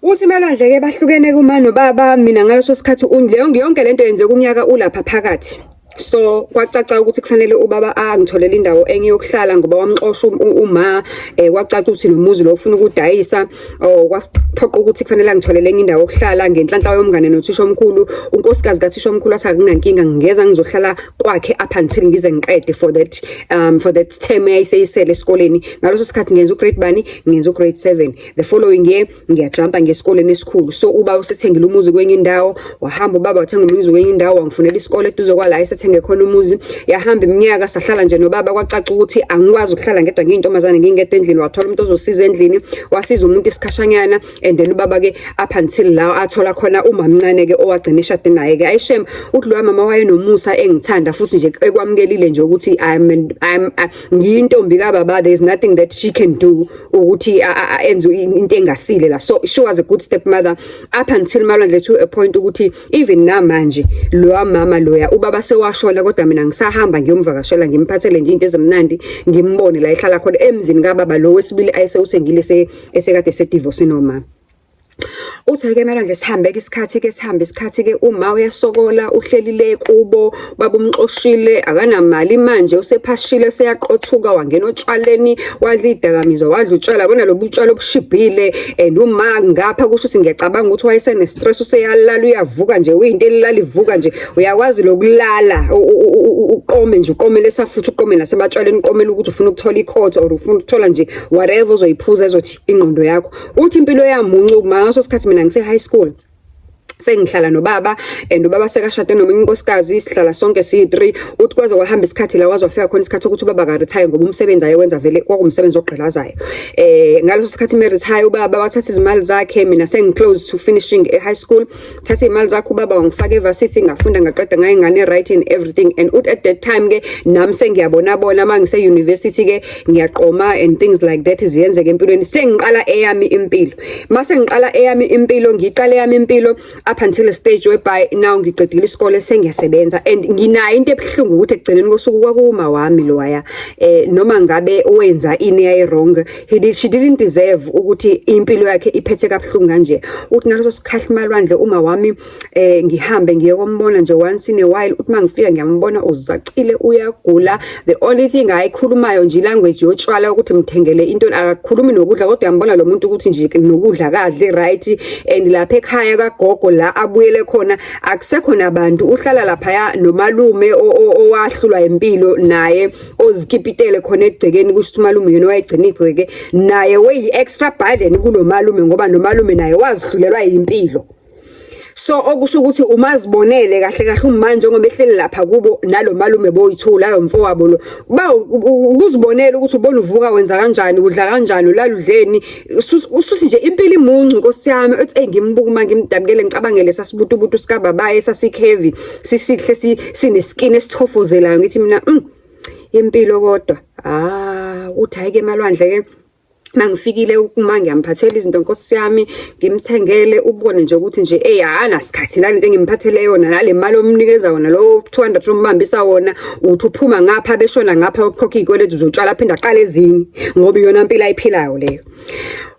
Uthi Malwandle-ke bahlukene kuma nobaba, mina ngaleso sikhathi leyo yonke lento yenzeka unyaka ulapha phakathi. So kwacaca ukuthi kufanele ubaba angitholele indawo enye yokuhlala ngoba wamxosha uma kwacaca ukuthi nomuzi lo ufuna ukudayisa, or kwaphoqa ukuthi kufanele angitholele enye indawo yokuhlala ngenhlanhla yomngane nothisha omkhulu. Unkosikazi kathisha omkhulu athi akunankinga, ngingeza ngizohlala kwakhe up until ngize ngiqede for that term eyayiseyisele esikoleni. Ngaleso sikhathi ngenza ugrade bani? Ngenza ugrade 7. The following year ngiyajumpa ngesikoleni esikhulu. So ubaba usethengile umuzi kwenye indawo, wahamba ubaba wathenga umuzi kwenye indawo, wangifunela isikole eduze kwala esethenge khona umuzi. Yahamba iminyaka, sahlala nje nobaba. Kwacaca ukuthi angikwazi ukuhlala ngedwa, ngiyintombazane, ngingedwa endlini. Wathola umuntu ozosiza endlini, wasiza umuntu isikhashanyana, and then ubaba-ke up until la athola khona umamncane-ke owagcina eshade naye-ke. Ayishem, uthi loya mama wayenomusa, engithanda futhi nje, ekwamukelile nje ukuthi ngiyintombi kababa, there is nothing that she can do ukuthi enze into engasile la. So she was a good stepmother up until, Malwandle, to a point ukuthi even namanje loya mama loya, ubaba sewashona, kodwa mina ngisahamba ngiyomvakashela, ngimphathele nje into ezimnandi, ngimbone la ehlala khona emzini kababa lo wesibili ayesewuthengile esekade sedivorce nomama. Uthi-ke Malwandle sihambe-ke isikhathi-ke, sihambe isikhathi-ke, uma uyasokola, uhleli le kubo, baba umxoshile, akanamali manje, usephashile, seyaqothuka, wangena otshwaleni, wadla iy'dakamizwa, wadla utshwala, yabona lobu utshwala obushibhile. And uma ngapha kusho ukuthi ngiyacabanga ukuthi wayesene-stress, useyalala, uyavuka nje, uyinto elilala ivuka nje, uyakwazi lokulala uqome nje, uqomele safuthi, uqome nasematshwaleni, uqomele ukuthi ufuna ukuthola ikhotho or ufuna ukuthola nje whatever ozoyiphuza ezothi ingqondo yakho. Uthi impilo yamuncu ngaso sikhathi mina ngise high school, sengihlala nobaba and ubaba sekashade nomunye unkosikazi, sihlala sonke siyi-3. Uthi kwaze kwahamba isikhathi la waze wafika khona isikhathi sokuthi ubaba ka-retire, ngoba umsebenzi ayewenza vele kwakuwumsebenzi ogqilazayo. Ngaleso sikhathi me-retire ubaba, wathatha izimali zakhe, mina sengi-close to finishing e-high school, thatha iy'mali zakhe ubaba, wangifaka e-varsity, ngafunda, ngaqeda, ngayingane right and everything. And uthi at that time ke nami sengiyabona bona uma ngise-university ke ngiyaqoma and things like that ziyenzeka empilweni, sengiqala eyami impilo. Mase ngiqala eyami impilo, ngiqala eyami impilo up until a stage whereby now ngiqedile isikole, sengiyasebenza, and nginayo into ebuhlungu ukuthi ekugcineni kosuku kwakuwuma wami lowaya. Noma ngabe wenza ini yayi wrong, he did, she didn't deserve ukuthi impilo yakhe iphethe kabuhlungu kanje. Uthi ngaleso sikhathi, Malwandle, uma wami ngihambe ngiye kombona nje once in a while. Uthi mangifika ngiyambona uzacile, uyagula. The only thing ayikhulumayo nje language yotshwala, ukuthi mthengele into, akakhulumi nokudla, kodwa uyambona lo muntu ukuthi nje nokudla kadle right. And lapha ekhaya kagogo la abuyele khona akusekho nabantu, uhlala laphaya nomalume owahlulwa impilo naye, ozikipitele khona egcekeni. Kusho ukuthi umalume yena wayegcina igceke naye, weyi-extra burden kulo malume, ngoba nomalume naye wazihlulelwa yimpilo. So okusho ukuthi umazibonele kahle kahle uma njengoba ehleli lapha kubo nalo malume boyi-two, lalo mfowabo lo, ba ukuzibonela ukuthi ubona uvuka wenza kanjani, udla kanjani, ulala udleni, usuthi nje impilo imuncu, nkosi yami. Uthi ey, ngimbuka uma ngimdabukele, ngicabangele sasibutubutu sikababaye, sasik-heavy, sisihle, sineskin esithofozelayo, ngithi mina impilo kodwa. Ah, uthi hayi ke Malwandle ke, mangifikile uma ngiyamphathela izinto, nkosi yami, ngimthengele, ubone nje ukuthi nje ey, akanasikhathi nalento engimphathele yona, nale mali omnikeza wona lo 200 ombambisa wona. Uthi uphuma ngapha beshona ngapha ukukhokha iy'kweletu zotshwala, aphinde aqale ezinye, ngoba iyona mpilo ayiphilayo leyo.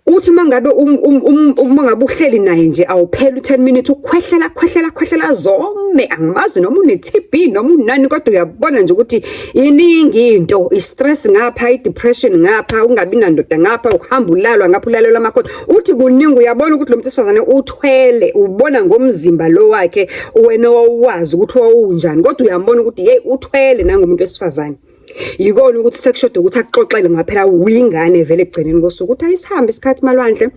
Uthi uma ngabe uhleli naye nje, awuphela u-10 minutes, ukhwehlela, khwehlela, khwehlela zome. Angimazi noma une-TB noma unani, kodwa uyabona nje ukuthi iningi into, i-stress ngapha, i-depression ngapha, ungabi nandoda ngapha, ukuhamba ulalwa ngapha, ulalelwa amakhona. Uthi kuningi, uyabona ukuthi lo muntu wesifazane uthwele, ubona ngomzimba lo wakhe wena wawuwazi ukuthi wawunjani, kodwa uyambona ukuthi hey, uthwele nangumuntu wesifazane. Yikona ukuthi sekushoda ukuthi akuxoxele, ngoba phela uyingane vele ekugcineni kosuku. Uthi ayisihambe isikhathi, Malwandle,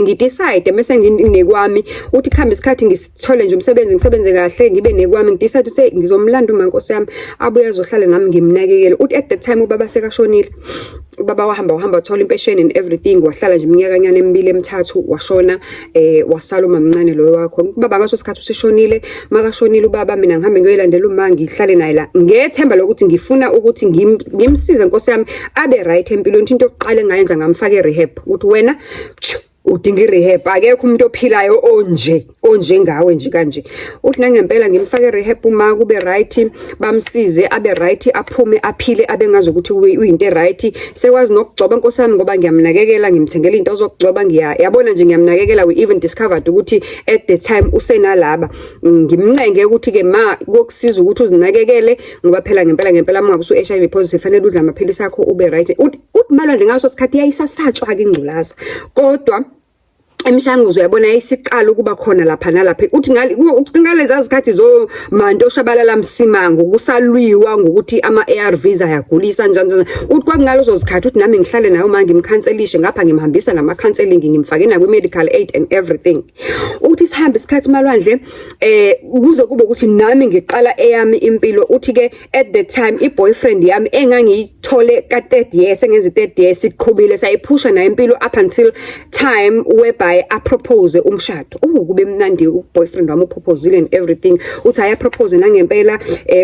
ngidecide mase nginekwami. Uthi kuhambe isikhathi, ngisithole nje umsebenzi, ngisebenze kahle, ngibe nekwami, ngidecide ukuthi ngizomlanda uma, nkosi yami, abuye azohlala nami, ngimnakekele. Uthi at that time ubaba sekashonile. Ubaba wahamba, wahamba wathola impesheni and everything, wahlala nje iminyakanyana emibili emithathu, washona, wasala umamncane loyo wakho. Ubaba ngaso sikhathi useshonile. Makashonile ubaba, mina ngihambe ngiyoyilandela uma, ngihlale naye la ngethemba lokuthi ngifuna ukuthi ngimsize, nkosi yami, abe right empilweni. Into yokuqala engayenza, ngamfaka e-rehab, ukuthi wena udinga i-rehab, akekho umuntu ophilayo onje. Onjengawe nje kanje. Uthi nangempela ngimfake rehab, uma kube right, bamsize abe right, aphume aphile, abe ngazi ukuthi uyinto right, sekwazi nokugcoba, nkosi yami, ngoba ngiyamnakekela, ngimthengela into zokugcoba, ngiya yabona nje, ngiyamnakekela. We even discovered ukuthi at the time usenalaba. Ngimncenge ukuthi ke ma kokusiza ukuthi uzinakekele, ngoba phela ngempela ngempela uma ngabe usu HIV positive, fanele udle amaphilisi akho, ube right. Uthi Malwandle ngaso sikhathi yayisasatshwa ke ingculaza, kodwa imishanguzo yabona yayisiqala ukuba khona lapha nalapha. Uthi ngalezi zikhathi zo Manto, Shabalala, Msimango, kusalwiwa ngokuthi ama-ARVs ayagulisa, njani njani. Uthi kwakungalezo zikhathi, uthi nami ngihlale nayo ma, ngimkhanselishe ngapha, ngimhambisa nama-counselling, ngimfake nakwi-medical aid and everything. Uthi sihambe isikhathi, Malwandle, kuze kube ukuthi nami ngiqala eyami impilo. Uthi ke at the time i-boyfriend yami engangiyithole ka-third year, sengenza i-third year, siqhubile sayiphusha nayo impilo up until time whereby apropose umshado. Kube mnandi, u-boyfriend wami uproposile and everything. Uthi hayi, apropose nangempela,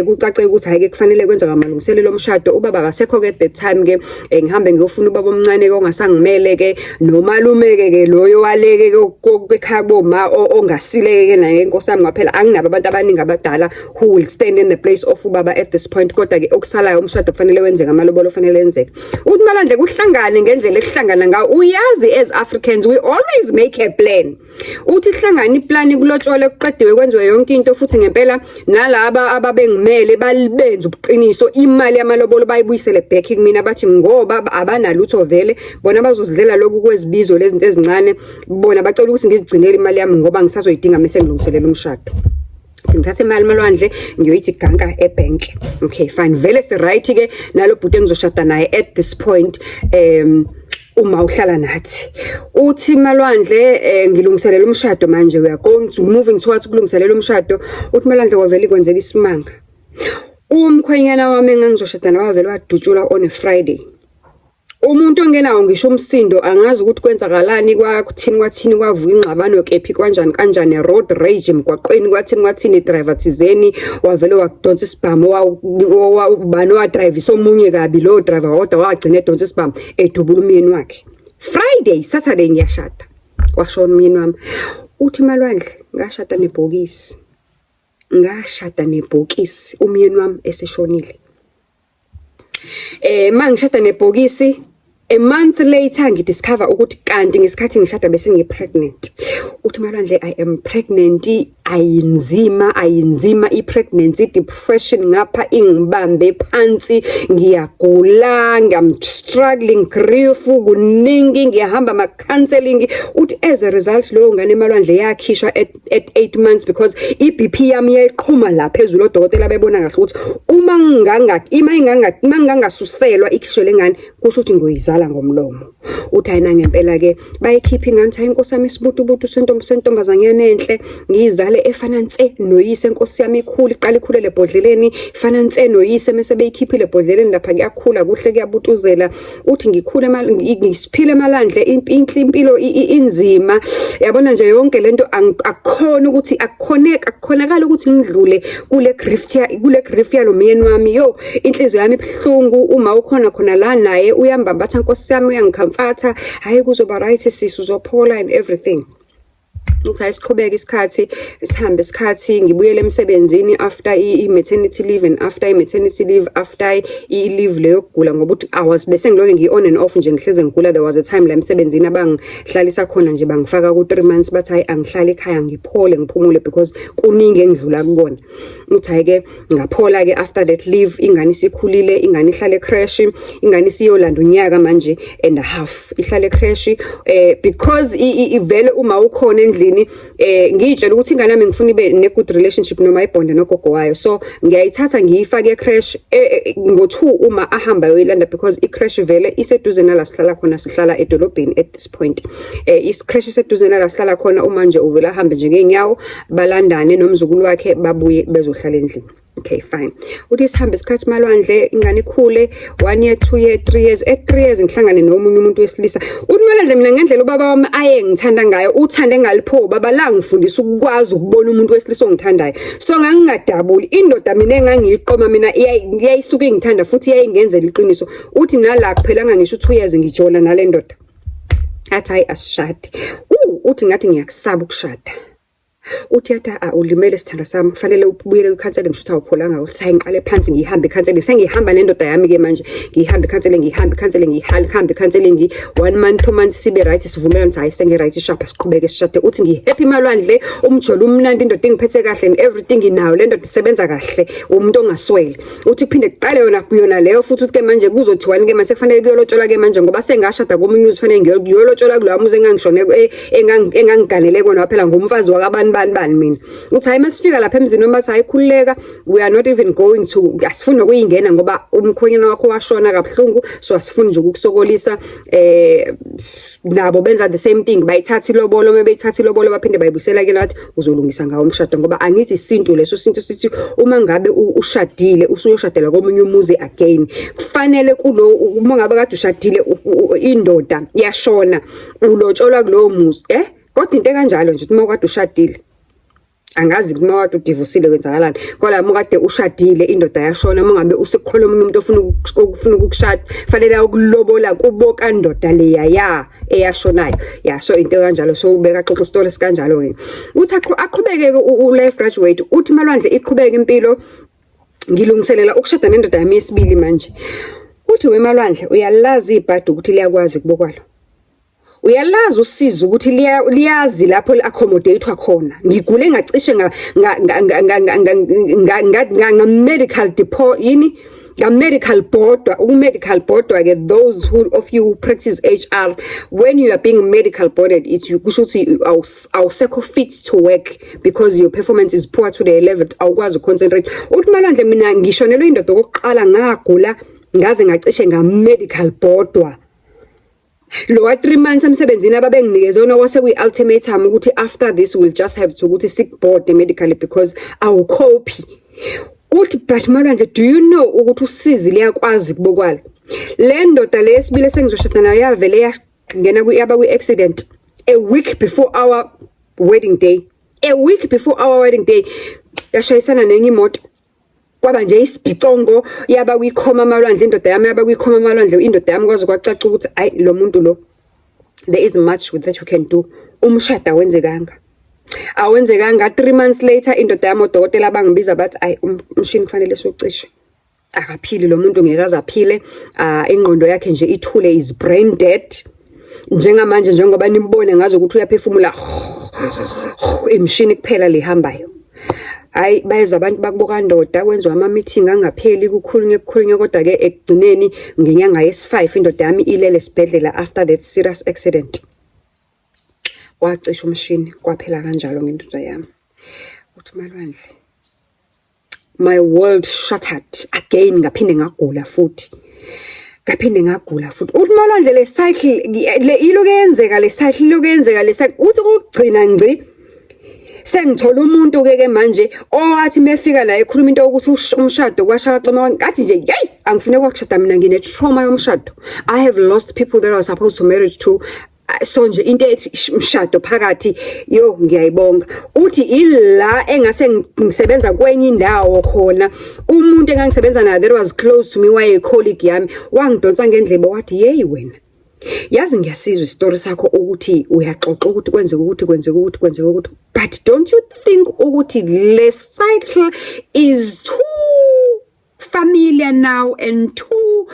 kucace ukuthi hayi ke, kufanele kwenziwe amalungiselelo omshado. Ubaba akasekho ke at the time ke. Ngihambe ngiyofuna ubaba omncane ke ongasangimele ke, nomalume ke ke loyo waleke ke ekhaya boma ongasileke ke naye, inkosi yami, ngaphela anginabo abantu abaningi abadala who will stand in the place of ubaba at this point. Kodwa ke okusalayo, umshado kufanele wenzeke, amalobolo kufanele enzeke. Uthi Malwandle kuhlangane ngendlela ekuhlangana ngayo. Uyazi, as Africans we always make a plan. Uthi hlangana iplani, kulotshole, kuqediwe, kwenziwe yonke into. Futhi ngempela nalaba ababengimele balibenza ubuqiniso, imali yamalobolo bayibuyisele back kumina. Bathi ngoba abanalutho vele bona, bazozidlela lokhu kwezibizo lezinto ezincane. Bona bacela ukuthi ngizigcinele imali yami ngoba ngisazoyidinga mase ngilungiselela umshado. Ngithathe imali, Malwandle, ngiyoyithi ganka ebank. Okay, fine, vele si right ke nalo bhuti engizoshada naye at this point, uma uhlala nathi. Uthi Malwandle, ngilungiselela umshado manje, we are going to moving towards ukulungiselela umshado. Uthi Malwandle kwavele kwenzeka isimanga, umkhwenyana wami engangizoshada naye wavele wadutshulwa on a Friday. Umuntu ongenawo ngisho umsindo, angazi ukuthi kwenzakalani, kwakuthini kwathini, kwavuka ingxabano kephi, kanjani kanjani, road rage emgwaqweni, kwathini kwathini, driver thizeni wavele wadonsa isibhamu, ubani owadrivisa omunye kabi, lo driver kodwa wagcina edonsa isibhamu, edubula umyeni wakhe. Friday, Saturday ngiyashada, washona umyeni wami. Uthi Malwandle ngashada nebhokisi, ngashada nebhokisi umyeni wami eseshonile. Mangishada nebhokisi, a month later ngidiscover ukuthi kanti ngesikhathi ngishada bese ngi-pregnant. Uthi Malwandle, I am pregnant. Ayinzima, ayinzima i-pregnancy, depression ngapha ingibambe phansi, ngiyagula, I'm struggling, grief kuningi, ngiyahamba ama-counseling. Uthi as a result leyo ngane, Malwandle, yakhishwa at 8 months because i-BP yami yayiqhuma la phezulu. Odokotela bebona kahle ukuthi uma nginganga ima inganga uma ngingangasuselwa ikhishwe lengane, kusho ukuthi ngoyizala ngomlomo. Uthi ayina ngempela ke bayikhipha ingane. Uthi hayi, inkosi yami, isibutubutu sentombi sentombazanyana enhle, ngiyizale efana nse noyise, inkosi yami, ikhulu, iqala ikhulele ebhodleleni, ifana nse noyise. Mase beyikhiphile ebhodleleni lapha, kuyakhula kuhle, kuyabutuzela. Uthi ngikhule, ngisiphile emalandle impilo inzima, yabona nje yonke lento. Akukhona ukuthi akukhoneka, akukhonakala ukuthi ngidlule kule grief yalo myeni wami. Yo, inhliziyo yami ibuhlungu. Uma ukhona khona la naye uyambambatha, nkosi yami, uyangicomforta, hayi, kuzoba right sisi, uzophola and everything. Uthi hayi, siqhubeke isikhathi, sihambe isikhathi, ngibuyele emsebenzini after i-maternity leave and after i-maternity leave, after i-leave leyo yokugula, ngoba uthi I was bese ngiloke ngi-on and off nje, ngihleze ngigula. There was a time la emsebenzini abangihlalisa khona nje, bangifaka ku-3 months, bathi hayi, angihlale ekhaya, ngiphole, ngiphumule, because kuningi engidlula kukona. Uthi hhayi-ke, ngaphola-ke after that leave. Ingane isikhulile, ingane ihlale ecreche, ingane isiyolanda unyaka manje and a half, ihlale ecreche, because ivele uma ukhona endlini, ngiyitshela ukuthi ingane yami ngifuna ibe ne good relationship noma ibonde nogogo wayo, so ngiyayithatha ngiyifake ecreche ngo2 uma ahamba yoyilanda, because icreche vele iseduze nala sihlala khona. Sihlala edolobheni at this point. Isicreche iseduze nala sihlala khona. Uma nje uvela ahambe nje ngeenyawo, balandane nomzukulu wakhe, babuye bezohlala endlini. Okay, fine. Uthi sihambe isikhathi, Malwandle, ingane ikhule, 1 year, 2 year, 3 years. At 3 years ngihlangane nomunye umuntu wesilisa. Uthi Malwandle, mina ngendlela ubaba wami aye ngithanda ngayo, uthande ngalipho baba la ngifundisa ukwazi ukubona umuntu wesilisa ongithandayo, so ngangingadabuli indoda mina engangiyiqoma mina iyayisuka ingithanda futhi iyayingenzela iqiniso. Uthi nala kuphelanga ngisho 2 years ngijola nale ndoda, athi hayi, asishade. Uthi ngathi ngiyakusaba ukushada. Uthi yathi, "Ah, ulimele sithandwa sami, kufanele ubuyele kwi-counselling, shuthi awupholanga." Uthi, "Hayi, ngiqale phansi ngiyihambe i-counselling." Sengihamba nendoda yami-ke manje, ngiyihambe i-counselling, ngiyihambe i-counselling, ngiyihambe i-counselling. One month, 2 months, sibe right, sivumelane ukuthi hayi, sengi-right, shapha, siqhubeke sishade. Uthi, "Ngi-happy, Malwandle, umjolo umnandi, indoda ingiphethe kahle and everything inayo le ndoda, isebenza kahle, umuntu ongaswele." Uthi kuphinde kuqale yona yona leyo futhi. Uthi-ke manje kuzothiwani-ke manje? Sekufanele kuyolotsholwa-ke manje, ngoba sengashada komunye umuzi, kufanele ngiyolotsholwa kulowa muzi engangishone, engangiganele kona phela, ngumfazi wakabani bani bani mina. Uthi, "Hayi, masifika lapha emzini wami bathi, 'Hayi, khululeka, we are not even going to, asifuni nokuyingena ngoba umkhwenyana wakho washona kabuhlungu, so asifuni nje ukukusokolisa.'" Nabo benza the same thing, bayithatha ilobolo. Uma beyithatha ilobolo, baphinde bayibuyisela ke, lathi uzolungisa ngawo umshado, ngoba angithi isintu leso, sintu sithi uma ngabe ushadile, usuyoshadela komunye umuzi again, kufanele kulo, uma ngabe kade ushadile, indoda yashona, ulotsholwa kulowo muzi. Kodwa into ekanjalo nje, uma kade ushadile, angazi ukuthi uma kade udivosile kwenzakalani, kodwa uma kade ushadile, indoda yashona, uma ngabe usekukhola omunye umuntu ofuna ukukushada, fanele ukulobola kubo kandoda leya ya eyashonayo ya. So into kanjalo, so ubeka xoxa isitori esikanjalo-ke. Uthi aqhubeke-ke u-life graduate. Uthi, "Malwandle, iqhubeke impilo, ngilungiselela ukushada nendoda yami yesibili manje." Uthi, "Wemalwandle, uyalazi ibhadi ukuthi liyakwazi kubokwalo, uyalazi usizo ukuthi liyazi lapho li-accommodate-wa khona. Ngigule ngacishe nga-medical depot, yini, nga-medical boardwa." Uku-medical boardwa-ke, those who of you who practice HR, when you are being medical boarded, it's you, kusho ukuthi awusekho fit to work because your performance is poor to the level awukwazi uku-concentrate. Uthi, "Malwandle, mina ngishonelwe indoda okokuqala, ngagula ngaze ngacishe nga-medical boardwa. Lo 3 months emsebenzini ababenginikeze wona kwase kuyi-ultimatum ukuthi after this we'll just have to ukuthi siku-board medically because awukhophi." Uthi, "But Malwandle, do you know ukuthi usizi liyakwazi kubokwalo? Le ndoda le yesibili esengizoshada nayo yavele yangena yaba kwi-accident a week before our wedding day. A week before our wedding day, yashayisana nenye imoto, kwaba nje isibhicongo, yaba kwi-coma, Malwandle, indoda yami yaba kwi-coma, Malwandle, indoda yami. Kwaze kwacaca ukuthi ayi, lo muntu lo, there is much with that you can do." Umshado awenzekanga, awenzekanga. 3 months later, indoda yami, odokotela bangibiza, bathi, "Ayi, umshini kufanele siwucishe, akaphili lo muntu, ngeke aze aphile. Ingqondo yakhe nje ithule, is brain dead njengamanje, njengoba nimbone ngazo ukuthi uyaphefumula, imishini kuphela lehambayo." Hayi, bayeza abantu bakubo ndoda, kwenziwa ama-meeting angapheli, kukhulunywe, kukhulunywe, kodwa-ke ekugcineni ngenyanga yesi-5 indoda yami ilele esibhedlela after that serious accident, wacisha umshini, kwaphela kanjalo ngendoda yami. Uthi, "Malwandle, my world shattered again, ngaphinde ngagula futhi, ngaphinde ngagula futhi." Uthi, "Malwandle, le cycle le iloku yenzeka, le cycle iloku yenzeka, le cycle." Uthi kokugcina ngci sengithola umuntu ke ke manje owathi mefika la ekhuluma into yokuthi umshado, kwashaya cima, ngathi nje, "Hey, angifune kwakushada mina, ngine trauma yomshado. I have lost people that I was supposed to marry to, so nje into ethi mshado phakathi, yo, ngiyayibonga." Uthi ila engase ngisebenza kwenye indawo khona, umuntu engangisebenza naye that was close to me, waye colleague yami, wangidonsa ngendlebe, wathi, "Hey wena, yazi ngiyasizwa isitori sakho ukuthi uyaxoxa ukuthi kwenzeka ukuthi, kwenzeka ukuthi, kwenzeka ukuthi, but don't you think ukuthi le cycle is too familiar now and too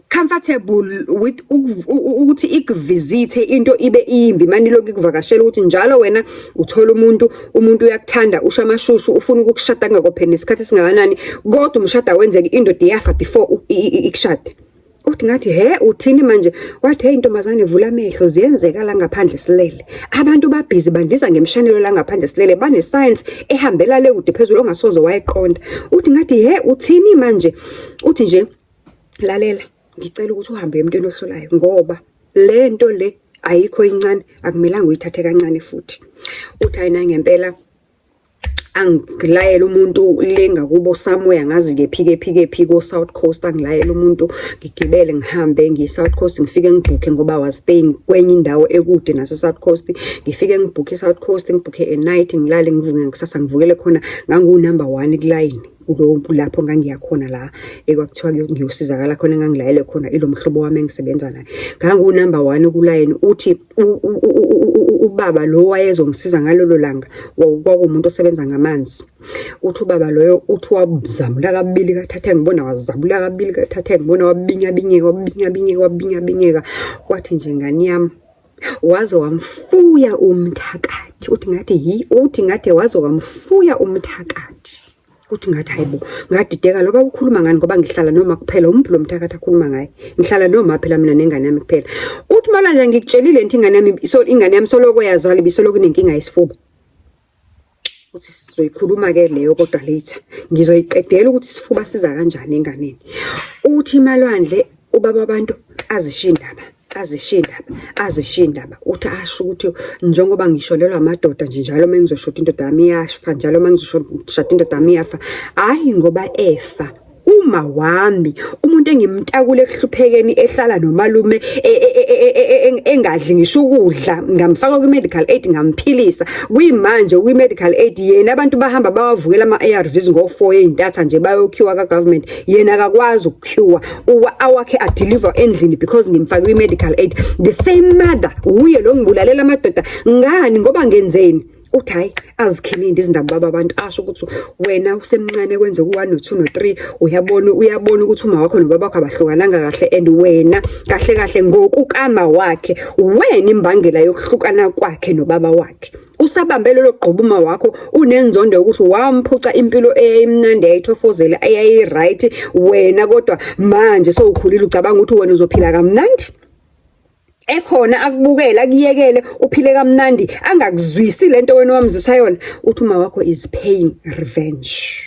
comfortable with ukuthi ikuvisithe into ibe imbi mani, lokhu ikuvakashela, ukuthi njalo wena uthola umuntu, umuntu uyakuthanda, usho amashushu, ufuna ukukushada kungakopheli nesikhathi esingakanani, kodwa umshado awenzeki, indoda iyafa before ikushade?" Uthi, ngathi, "He, uthini manje?" Wathi, "Hey ntombazane, vula amehlo, ziyenzeka la ngaphandle silele. Abantu babhizi bandiza ngemshanelo la ngaphandle silele, bane science ehambela le kude phezulu ongasoze wayiqonda." Uthi, ngathi, "He, uthini manje?" Uthi nje, "Lalela, ngicela ukuthi uhambe emntwini ohlolayo, ngoba le nto le ayikho incane, akumelanga uyithathe kancane futhi." Uthi, "Hayi, nangempela angilayela umuntu le ngakubo somewhere, angazi kephi kephi kephi ko-South Coast. Angilayela umuntu, ngigibele, ngihambe ngiye South Coast, ngifike ngibhukhe, ngoba I was staying kwenye indawo ekude nase-South Coast. Ngifike ngibhukhe e-South Coast, ngibhukhe a night, ngilale, ngivuke ngisasa, ngivukele khona. Ngangiwu-number one kulayini kulo lapho ngangiya khona, la ekwakuthiwa ngiyosizakala khona, engangilayele khona ilo mhlobo wami engisebenza naye. Ngangiwu-number one kulayini." Uthi Ubaba lo wayezongisiza ngalolo langa kwakuwumuntu osebenza ngamanzi. Uthi ubaba loyo, uthi wazamula kabili kathatha, ngibona wazamula kabili kathatha, ngibona wabinyabinyeka, wabinyabinyeka, wabinyabinyeka. Kwathi nje, ngani yami, waze wamfuya umthakathi. Uthi ngathi yi, uthi ngathi waze wamfuya umthakathi. Uthi ngathi, hayibo, ngadideka, loba ukhuluma ngani, ngoba ngihlala noma kuphela umphi lo mthakathi akhuluma ngaye? Ngihlala noma phela mina nengane yami kuphela. Uthi malanje ngikutshelile ngithi ingane yami, so ingane yami soloko yazala ibisoloko inenkinga yesifuba. Uthi sizoyikhuluma ke leyo kodwa later, ngizoyiqedela ukuthi isifuba siza kanjani enganeni. Uthi Malwandle, ubaba abantu azishiya indaba, azishiya indaba, azishiya indaba. Uthi asho ukuthi njengoba ngisholelwa amadoda nje njalo, uma ngizoshoda indoda yami iyafa, njalo uma ngizoshada indoda yami iyafa. Hhayi, ngoba efa uma wami, umuntu engimtakule ekuhluphekeni, ehlala nomalume, engadli ngisho ukudla, ngamfaka kwi-medical aid, ngamphilisa. Kuyimanje kwi-medical aid yena, abantu bahamba bawavukela ama-ARVs ngo-4 ey'ntatha nje, bayokhiwa ka-government, yena akakwazi ukukhiwa, awakhe adeliver endlini because ngimfake kwi-medical aid. The same mother wuye lo ngibulalela amadoda ngani, ngoba ngenzeni? Uthi hhayi, azikhilinde izindaba baba abantu. Asho ukuthi wena usemncane, kwenze ku-1 no-2 no-3, uyabona, uyabona ukuthi uma wakho nobaba wakho abahlukananga kahle, and wena kahle kahle ngokukama wakhe wena imbangela yokuhlukana kwakhe nobaba wakhe. Usabambe lelo gqobo, uma wakho unenzondo yokuthi wamphuca impilo eyayimnandi, eyayithofozela, eyayi-right wena, kodwa manje sowukhulile, ucabanga ukuthi wena uzophila kamnandi ekhona, akubukele, akuyekele uphile kamnandi, angakuzwisi lento wena wamzisa yona. Uthi uma wakho is paying revenge.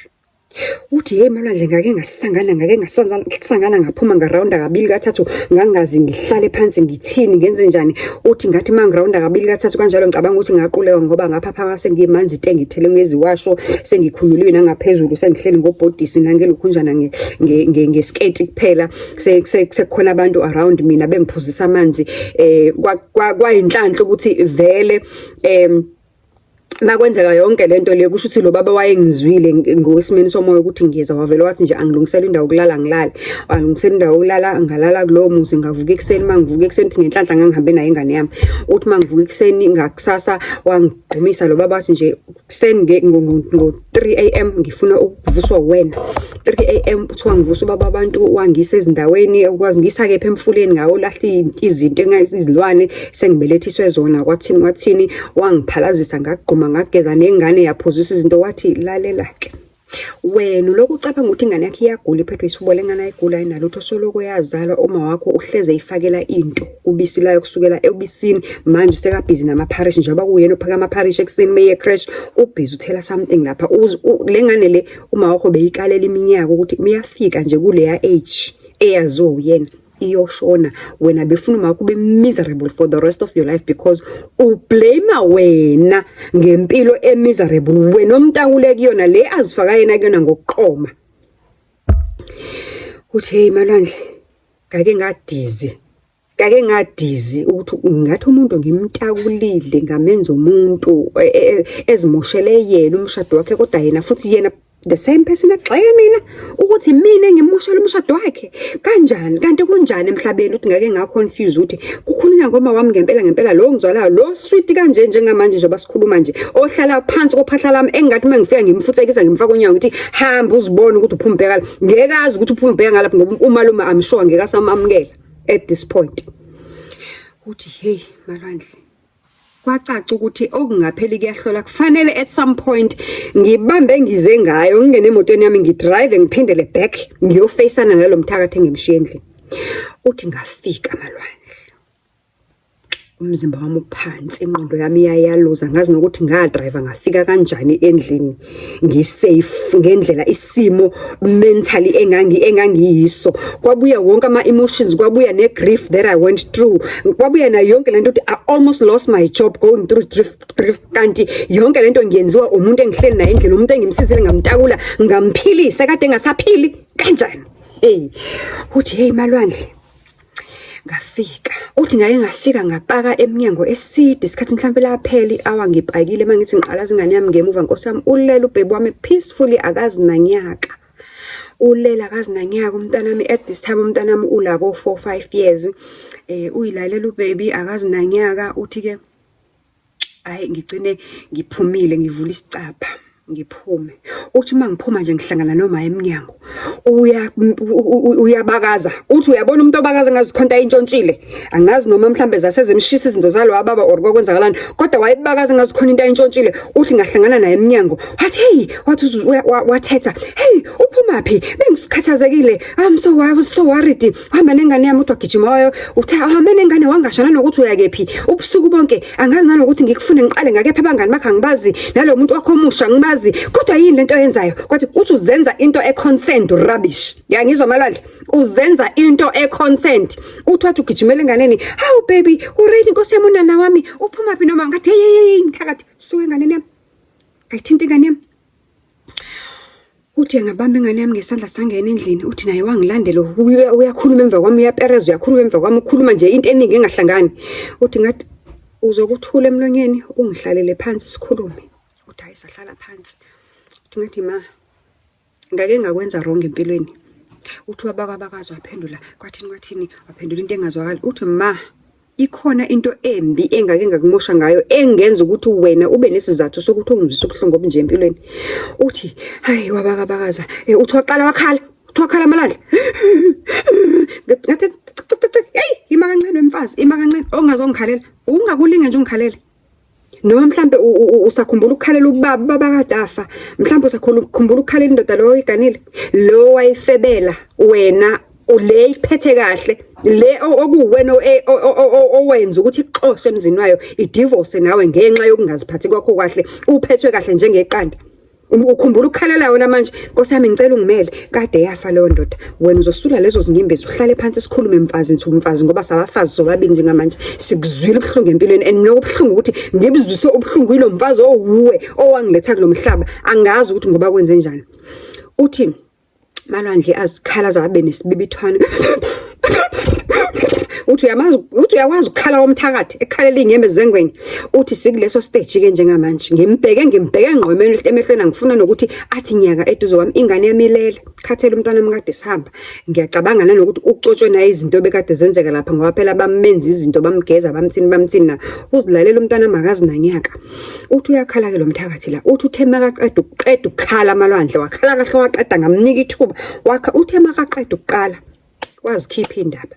Uthi, hey Malwandle, ngake ngasangana, ngake ngasangana, ngaphuma, ngarawunda kabili kathathu, ngangazi ngihlale phansi ngithini, ngenze njani. Uthi ngathi uma ngirawunda kabili kathathu kanjalo, ngicabanga ukuthi ngaquleka, ngoba ngapha phaka sengimanzi te, ngithele ngeziwasho, sengikhunyuliwe nangaphezulu, sengihleli ngobhodisi nangelokhunjana ngesiketi kuphela, sekukhona abantu around mina bengiphuzisa amanzi. Kwayinhlanhla ukuthi vele makwenzeka yonke lento le, kusho ukuthi lo baba wayengizwile ngokwesimeni somoya ukuthi ngiyeza, wavele wathi nje angilungisele indawo yokulala, ngilale. Wangilungisela indawo yokulala, ngalala kulowo muzi. Ngavuka ekuseni, uma ngivuka ekuseni, uthi ngenhlanhla ngangihambe naye ingane yami. Uthi uma ngivuka ekuseni ngakusasa, wangigqumisa lo baba, wathi nje ekuseni ngo-3 a.m. ngifuna ukuvuswa wena. 3 a.m. kuthiwa ngivusa ubaba abantu, wangisa ezindaweni, wangisa kepha emfuleni, ngawolahla izinto, izilwane sengibelethiswe zona, kwathini kwathini. Wangiphalazisa, ngagquma, ngageza nengane, yaphuzisa izinto. Wathi, lalela-ke wena, ulokhu ucabanga ukuthi ingane yakho iyagula, iphethwe isifuba. Le ngane ayigula, ayinalutho, soloko yazalwa uma wakho uhleze ifakela into ubisi layo kusukela ebisini. Manje usekabhizi namapharishi, njengoba kuyena ophaka amapharishi ekuseni meye creche, ubhizi uthela something lapha. Le ngane le uma wakho beyikalela iminyaka ukuthi miyafika nje kuleya age eyaziwa uyena, iyoshona. Wena befuna uma ube miserable for the rest of your life because ublame wena ngempilo emiserable wena omtakule kuyona le azifaka yena kuyona ngokuqoma. Uthi, hey Malwandle, ngake ngadizi, ngake ngadizi ukuthi ngathi umuntu ngimtakulile, ngamenza umuntu, ezimoshele yena umshado wakhe, kodwa yena futhi yena the same person agxeke mina ukuthi mina ngimoshela umshado wakhe kanjani, kanti kunjani emhlabeni? Uthi ngake nga-confuse ukuthi kukhulunywa ngoma wami ngempela ngempela, lo ngizwalayo, lo sweet kanje njengamanje, njengoba sikhuluma nje, ohlala phansi kophahla lami, engathi uma ngifika ngimfutsekisa, ngimfaka unyawo, ngithi hamba uzibone ukuthi uphuma ubheka la. Ngeke azi ukuthi uphuma ubheka ngalapho, ngoba umalume, I'm sure, ngeke asamamukela at this point. Uthi, hey Malwandle, kwacaca ukuthi okungapheli kuyahlola, kufanele at some point ngibambe ngize ngayo, ngingene emotweni yami, ngidrive, ngiphindele back, ngiyofeyisana nalo mthakathi engimshiye endlini. Uthi ngafika Malwandle, umzimba wami uphansi, ingqondo yami iyayaluza, ngazi nokuthi ngadrive ngafika kanjani endlini ngisafe, ngendlela isimo mentally engangiyiso. Kwabuya wonke ama-emotions, kwabuya ne-grief that I went through, kwabuya nayo yonke lento ukuthi I almost lost my job going through grief, kanti yonke lento ngiyenziwa umuntu engihleli naye endlini, umuntu engimsizile, ngamtakula, ngamphilisa, kade engasaphili kanjani? Hey, uthi, hey Malwandle, ngafika. Uthi ngake ngafika, ngapaka emnyango eside isikhathi, mhlawumbe laphela i-hour ngipakile. Uma ngithi ngiqalaza ingane yami ngemuva, nkosi yami, ulele ubhebi wami peacefully, akazi nanyaka, ulele akazi nanyaka umntanami. At this time umntanami ulabo 4 5 years, uyilalela ubaby, akazi nanyaka. Uthi-ke Hhayi, ngigcine ngiphumile, ngivula isicabha, ngiphume. Uthi uma ngiphuma nje ngihlangana noma emnyango, uyabakaza. Uthi uyabona umuntu obakaza ngazi khonta ayintshontshile. Angazi noma mhlambe zase zimshisa izinto zalo baba or kwakwenzakalani, kodwa wayebakaza ngazi khona into ayintshontshile. Uthi ngahlangana naye emnyango. Wathi hey, wathi wathetha. Hey, uphumaphi? Bengisikhathazekile. I'm so I was so worried. Uhamba nengane yami, uthi wagijima wayo, uthe uhambe nengane wangasho nanokuthi uyakephi ubusuku bonke. Angazi nanokuthi ngikufune ngiqale ngakephi, abangani bakhe angibazi, nalo muntu wakho omusha angimazi, kodwa yini lento oyenzayo? Kwathi uthi uzenza into e-concerned rubbish. Yangizwa Malwandle, uzenza into e-concerned. Uthi wathi ugijimela enganeni, "Hawu baby, uready? Nkosi yami, unana wami uphuma phi?" Noma ngathi, "Hey, hey, hey, mthakathi, suka enganeni yami, ayithinta ingane yami." Uthi ngabamba ingane yami ngesandla, sangena endlini. Uthi naye wangilandela, uyakhuluma emva kwami, uyapereza, uyakhuluma emva kwami, ukhuluma nje into eningi engahlangani. Uthi ngathi, "Uzokuthula emlonyeni, ungihlalele phansi sikhulume." Uthi hayi, sahlala phansi. Uthi ngathi, "Ma, ngake ngakwenza wrong empilweni?" Uthi wabakabakazi, waphendula kwathini kwathini, waphendula into engazwakali. Uthi, "Ma, ikhona into embi engake ngakumosha ngayo engenza ukuthi wena ube nesizathu sokuthi ungizwise ubuhlungu obunje empilweni?" Uthi hayi, wabakabakaza. Uthi waqala wakhala, uthi wakhala amalanda. Ngathi, "Hey, ima kancane wemfazi, ima kancane, ongazongikhalela, ungakulinge nje ungikhalele. Noma mhlambe usakhumbula ukukhalela ubaba, ubaba kade afa, mhlambe usakhumbula ukukhalela indoda lo oyiganile, lo wayifebela wena, le iphethe kahle, le okuwena owenza ukuthi ixoshe emzini wayo, idivorce nawe ngenxa yokungaziphathi kwakho kahle, uphethwe kahle njengeqanda. Ukhumbula ukukhalela wena manje? Nkosi yami, ngicela ungimele, kade yafa leyo ndoda. Wena uzosula lezo zinyembezi, uhlale phansi sikhulume mfazi, ngithi umfazi ngoba sabafazi sobabili njengamanje. Sikuzwile ubuhlungu empilweni, and nokubuhlungu ukuthi ngibuzwise ubuhlungu yilo mfazi owuwe owangiletha kulo mhlaba. Angazi ukuthi ngoba kwenze njani." Uthi Malwandle azikhala zabe nesibibithwane. Uthi uyamazi, uthi uyakwazi ukukhala komthakathi ekhalela iy'nyembezi zengwenya. Uthi sikuleso stage-ke njengamanje, ngimbheke, ngimbheke ngqo emehlweni, angifuna nokuthi athi nyaka eduze kwami, ingane yami ilele, khathele umntwana wami kade sihamba. Ngiyacabanga nanokuthi ucotshwe naye izinto ebekade zenzeka lapha, ngoba phela bamenza izinto, bamgeza, bamthini bamthini, na uzilalela umntwana makazi nanyaka. Uthi uyakhala-ke lo mthakathi la. Uthi uthe makaqeda ukuqeda ukukhala amalwandle, wakhala kahle waqeda, ngamnika ithuba wakha. Uthe makaqeda ukuqala, wazikhipha indaba.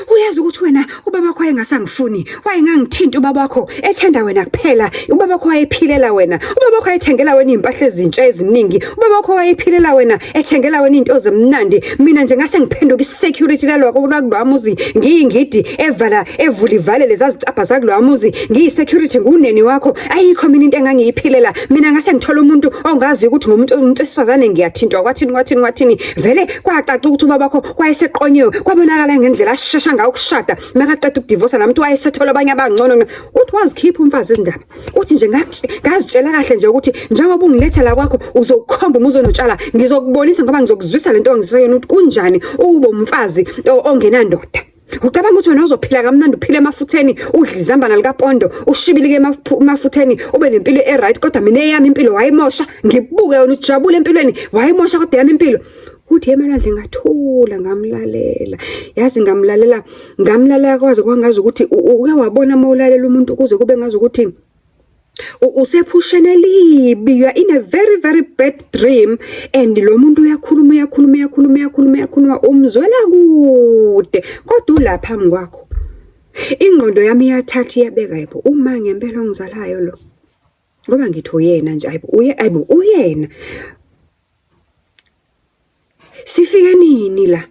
"Uyazi ukuthi wena ubaba wakho wayengasangifuni, wayengangithinti ubaba wakho, ethanda wena kuphela. Ubaba wakho wayephilela wena, ubaba wakho wayethengela wena iy'mpahla ezintsha eziningi, ubaba wakho wayephilela wena, ethengela wena iy'nto zemnandi. Mina nje ngase ngiphenduka i-security lalowa muzi, ngiyingidi evala evula ivale leza zicabha zakulowa muzi, ngiyi-security, nguneni wakho. Ayikho mina into engangiyiphilela mina, ngase ngithola umuntu ongaziyo ukuthi ngumuntu, umuntu wesifazane, ngiyathintwa, kwathini kwathini kwathini. Vele kwacaca ukuthi ubaba wakho wayeseqonyiwe, kwabonakala ngendlela ashesha ngayo ukushada makaqeda ukudivosa namuntu, wayesethola abanye abangcono." Uthi wazikhipha umfazi izindaba. Uthi nje ngazitshela kahle nje ukuthi njengoba ungiletha la kwakho, uzokukhomba uma uzonotshala, ngizokubonisa ngoba ngizokuzwisa lento ongizwisa yona, ukuthi kunjani ube umfazi ongenandoda. Ucabanga ukuthi wena uzophila kamnandi, uphile emafutheni, udle izambana likapondo, ushibilike emafutheni, ube nempilo e-right, kodwa mina eyami impilo wayimosha. Ngibuke wena ujabule empilweni, wayimosha kodwa eyami impilo." Uthi emalwandle ngathula, ngamlalela, yazi ngamlalela, ngamlalela kwaze kwangazi ukuthi uke wabona uma ulalela umuntu kuze kube ngazi ukuthi usephusheni elibi, you are in a very very bad dream, and lo muntu uyakhuluma, uyakhuluma, uyakhuluma, uyakhuluma, uyakhuluma, umzwela kude kodwa ulapha phambi kwakho. Ingqondo yami iyathatha iyabeka, yebo, uma ngempela ongizalayo lo, ngoba ngithi uyena nje, ayibo uye, ayibo uyena, sifike nini la?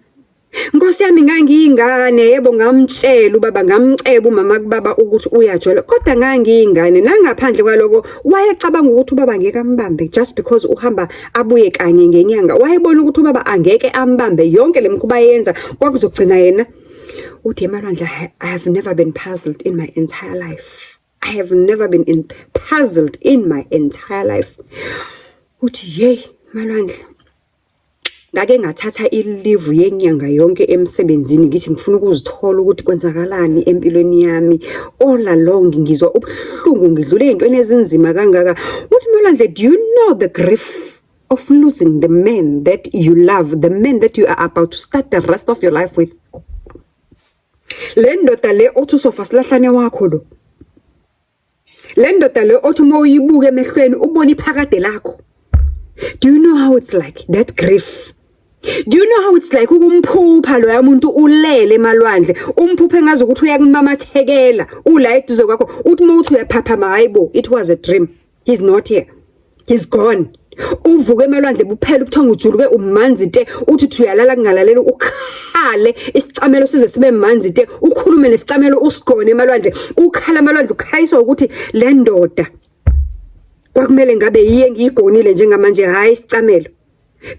Nkosi yami, ngangiyingane, yebo, ngamtshela ubaba, ngamceba umama kubaba ukuthi uyajola, kodwa ngangiyingane. Nangaphandle kwaloko, wayecabanga ukuthi ubaba ngeke ambambe just because uhamba abuye kanye ngenyanga. Wayebona ukuthi ubaba angeke ambambe, yonke le mikhuba ayenza kwakuzogcina yena. Uthi emalwandle, "I have never been puzzled in my entire life. I have never been puzzled in my entire life." Uthi hey Malwandle, ngake ngathatha i-leave yenyanga yonke emsebenzini, ngithi ngifuna ukuzithola ukuthi kwenzakalani empilweni yami. All along ngizwa ubuhlungu, ngidlule ey'ntweni ezinzima kangaka. Uthi Malwandle, "Do you know the grief of losing the man that you love, the man that you are about to start the rest of your life with? Le ndoda le othi usofa silahlane wakho lo. Le ndoda le othi uma uyibuka emehlweni ubona iphakade lakho. Do you know how it's like that grief? Do you know how it's like ukumphupha loya muntu ulele emalwandle, umphuphe ngazi ukuthi uyakumamathekela, ula eduze kwakho, uthi uma uthi uyaphaphama, hayibo, it was a dream, he's not here, he's gone. Uvuke emalwandle buphela ubuthongo, ujuluke umanzi te, uthi uthi uyalala kungalaleli, ukhale isicamelo size sibe manzi te, ukhulume nesicamelo usigone emalwandle, ukhala amalwandle, ukhayiswa ukuthi le ndoda kwakumele ngabe yiye ngiyigonile njengamanje, hhayi isicamelo.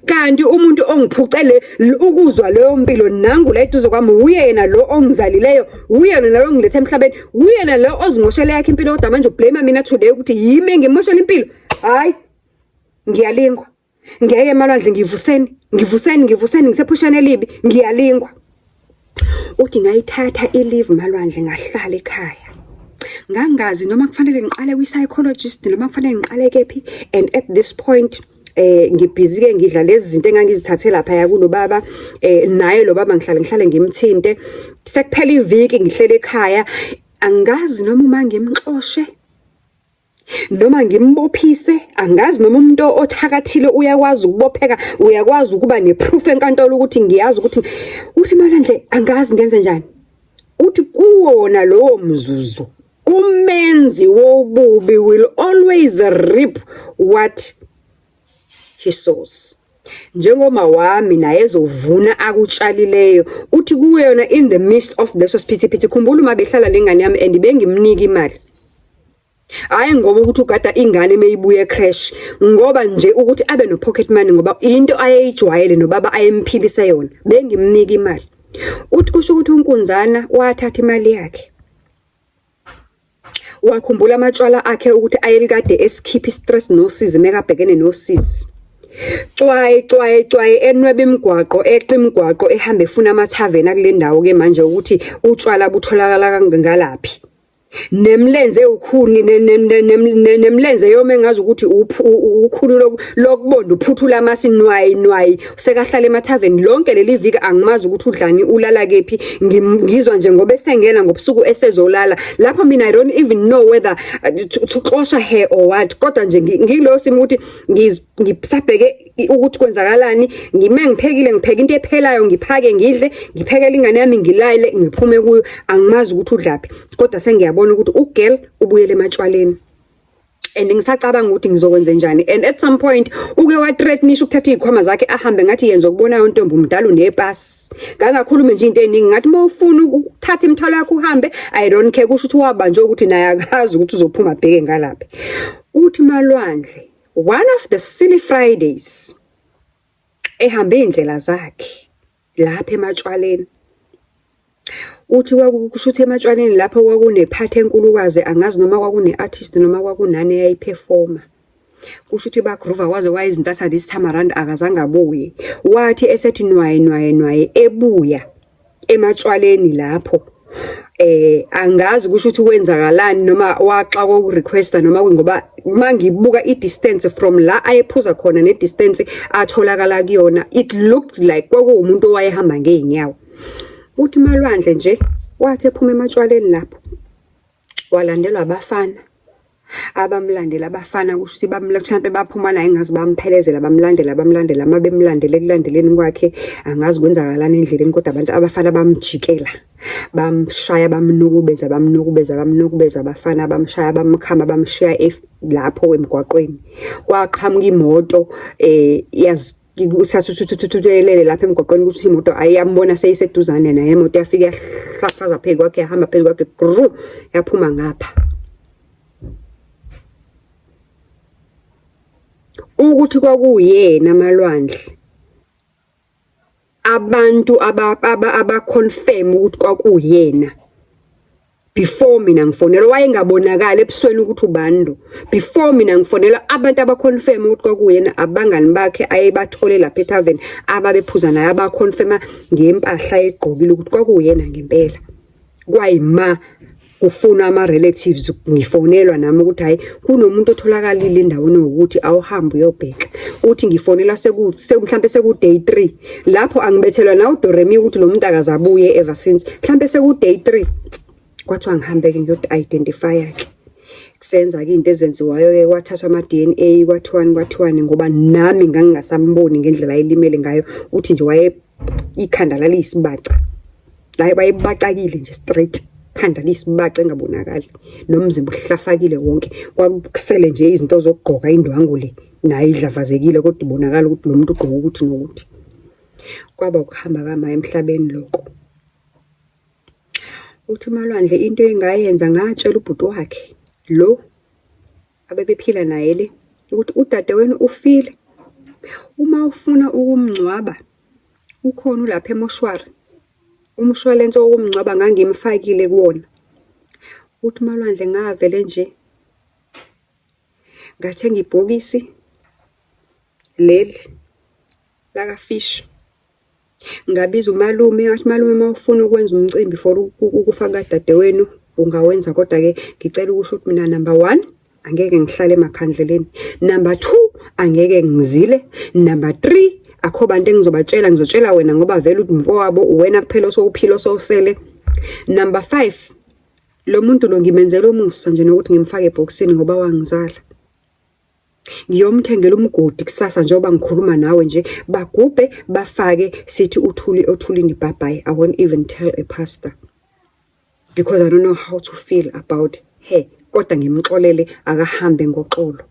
Kanti umuntu ongiphucele ukuzwa leyo mpilo nangu la eduze kwami, uyena lo ongizalileyo, uyena lo ongilethe emhlabeni, uyena lo ozimoshele yakhe impilo, kodwa manje ublame mina today ukuthi yimi engimoshela impilo. Hayi, ngiyalingwa, ngeke emalwandle, ngivuseni, ngivuseni, ngivuseni, ngisephusheni elibi, ngiyalingwa. Uthi ngayithatha i-leave malwandle, ngahlala ekhaya, ngangazi noma kufanele ngiqale kwi-psychologist noma kufanele ngiqale kephi. And at this point ngibhizi ke ngidla lezi zinto engangizithathe lapha yakulo baba, naye lo baba ngihlale ngimthinte. Sekuphela iviki ngihlele ekhaya, angazi noma uma ngimxoshe noma ngimbophise, angazi noma umuntu othakathile uyakwazi ukubopheka, uyakwazi ukuba neproof enkantolo ukuthi ngiyazi ukuthi uthi malwandle, angazi ngenze njani. Uthi kuwona lowo mzuzu, umenzi wobubi will always reap what he sows, njengoma wami naye ezovuna akutshalileyo. Uthi kuyona in the midst of leso siphithiphithi, khumbula uma behlala lengane yami and bengimnika imali, hhayi ngoba ukuthi ugada ingane meyibuye ecreche, ngoba nje ukuthi abe no-pocket money, ngoba into ayeyijwayele nobaba ayemphilise yona, bengimnika imali. Uthi kusho ukuthi unkunzana wathatha imali yakhe, wakhumbula amatshwala akhe ukuthi ayelikade esikhipha i-stress nosizi mekabhekene nosizi. Cwayi cwayi cwayi, enweba imigwaqo, eqa imigwaqo, ehamba efuna amathaveni akule ndawo-ke manje ukuthi utshwala butholakala ngalaphi, nemlenze ewukhuni, nemlenze yome ngazi ukuthi ukhulu lokubonda, uphuthula amasi, nwayi nwayi, sekahlala emathaveni lonke leli viki. Angimazi ukuthi udlani, ulala kephi, ngizwa nje ngoba esengena ngobusuku esezolala lapho. Mina I don't even know whether to xosha her or what, kodwa nje ngikuleyo simo ukuthi ngisabheke ukuthi kwenzakalani. Ngime ngiphekile, ngipheka into ephelayo, ngiphake, ngidle, ngiphekele ingane yami, ngilayile, ngiphume kuyo. Angimazi ukuthi udlaphi, kodwa sengiyabona ukuthi ugirl ubuyele ematshwaleni and ngisacabanga ukuthi ngizokwenza njani. And at some point uke wathreatenisha ukuthatha iy'khwama zakhe ahambe. Ngathi yenza okubonayo ntombi, umdala, unepasi. Ngangakhuluma nje into ey'ningi, ngathi uma ufuna ukuthatha imithwalo yakho uhambe, I don't care. Kusho ukuthi wabanjwe ukuthi naye akazi ukuthi uzophuma abheke ngalaphi. Uthi malwandle, one of the silly Fridays, ehambe iy'ndlela zakhe lapha ematshwaleni, uthi kwakusho ukuthi ematshwaleni lapho kwakunephathi enkulukazi, angazi noma kwakune-artist noma kwakunani eyayiperforma. Kusho ukuthi bagroova waze wayezintatha. This time around akazange abuye. Wathi esethi nwaye nwaye nwaye ebuya ematshwaleni lapho, angazi kusho ukuthi kwenzakalani, noma waxakwa ukurequesta noma, ngoba mangibuka i-distance from la ayephuza khona ne-distance atholakala kuyona, it looked like kwakuwumuntu owayehamba ngey'nyawo. Uthi malwandle nje wathi ephuma ematshwaleni lapho, walandelwa abafana, abamlandela abafana. Kusho ukuthi mhlampe baphuma naye, engazi bamphelezela, bamlandela, bamlandela. Uma bemlandela, ekulandeleni kwakhe angazi kwenzakalani endleleni, kodwa abantu abafana bamjikela, bamshaya, bamnukubeza, bamnukubeza, bamnukubeza abafana, bamshaya, bamkhama, bamshiya lapho emgwaqweni. Kwaqhamuka imoto, usathuthuthuthuthelele lapha emgwaqweni, ukuthi imoto ayiyambona seyiseduzane naye imoto, yafika yahlafaza phezu kwakhe, yahamba phezu kwakhe, gru, yaphuma ngapha. Ukuthi kwakuyena malwandle, abantu aba-confirm ukuthi kwakuyena before mina ngifonelwa, wayengabonakali ebusweni ukuthi ubani lo. Before mina ngifonelwa, abantu abaconfirm ukuthi kwakuyena abangani bakhe ayebathole lapha etavern ababephuza naye, abaconfirma ngempahla ayegqokile ukuthi kwakuyena ngempela. Kwayima kufuna ama-relatives, ngifonelwa nami ukuthi hhayi, kunomuntu otholakalile endaweni yokuthi awuhambe uyobheka. Uthi ngifonelwa mhlampe seku-day 3 lapho, angibethelwa nawe udoremi ukuthi lo muntu akazabuye ever since. Mhlampe seku-day 3, kwathiwa ngihambe-ke ngiyodi-identifya-ke. Kusenza-ke into ezenziwayo-ke, kwathathwa ama-DNA, kwathiwani kwathiwani, ngoba nami ngangingasamboni ngendlela ayelimele ngayo. Uthi nje waye ikhanda laliyisibaca, la wayebacakile nje straight, ikhanda liyisibaca engabonakali, nomzimba uhlafakile wonke. Kwakusele nje izinto zokugqoka, indwangu le nayo idlavazekile, kodwa ibonakala ukuthi lo muntu ugqoka ukuthi nokuthi. Kwaba ukuhamba kama emhlabeni lokho. Uthi uMalwandle into engayenza, ngatshela ubhuti wakhe lo abebephila naye le ukuthi udadewenu ufile, uma ufuna ukumngcwaba ukhona ulapha emoshwari, umshwalense wokumngcwaba ngangimfakile kuwona. Uthi uMalwandle ngavele nje ngathenga ibhokisi leli laka-fish. Ngabiza umalume, ngathi, "Malume, uma ufuna ukwenza umcimbi for ukufa kukadadewenu ungawenza, kodwa-ke ngicela ukusho ukuthi mina, number one, angeke ngihlale emakhandleleni, number two, angeke ngizile, number three, akho bantu engizobatshela, ngizotshela wena ngoba vele uthi mfowabo uwena kuphela osowuphila osowusele, number five, lo muntu lo ngimenzela umusa nje nokuthi ngimfake ebhokisini ngoba wangizala. Ngiyomthengela umgodi kusasa njengoba ngikhuluma nawe nje, bagubhe bafake, sithi uthuli othulini, bye bye. I won't even tell a pastor because I don't know how to feel about her, kodwa ngimxolele, akahambe ngoxolo."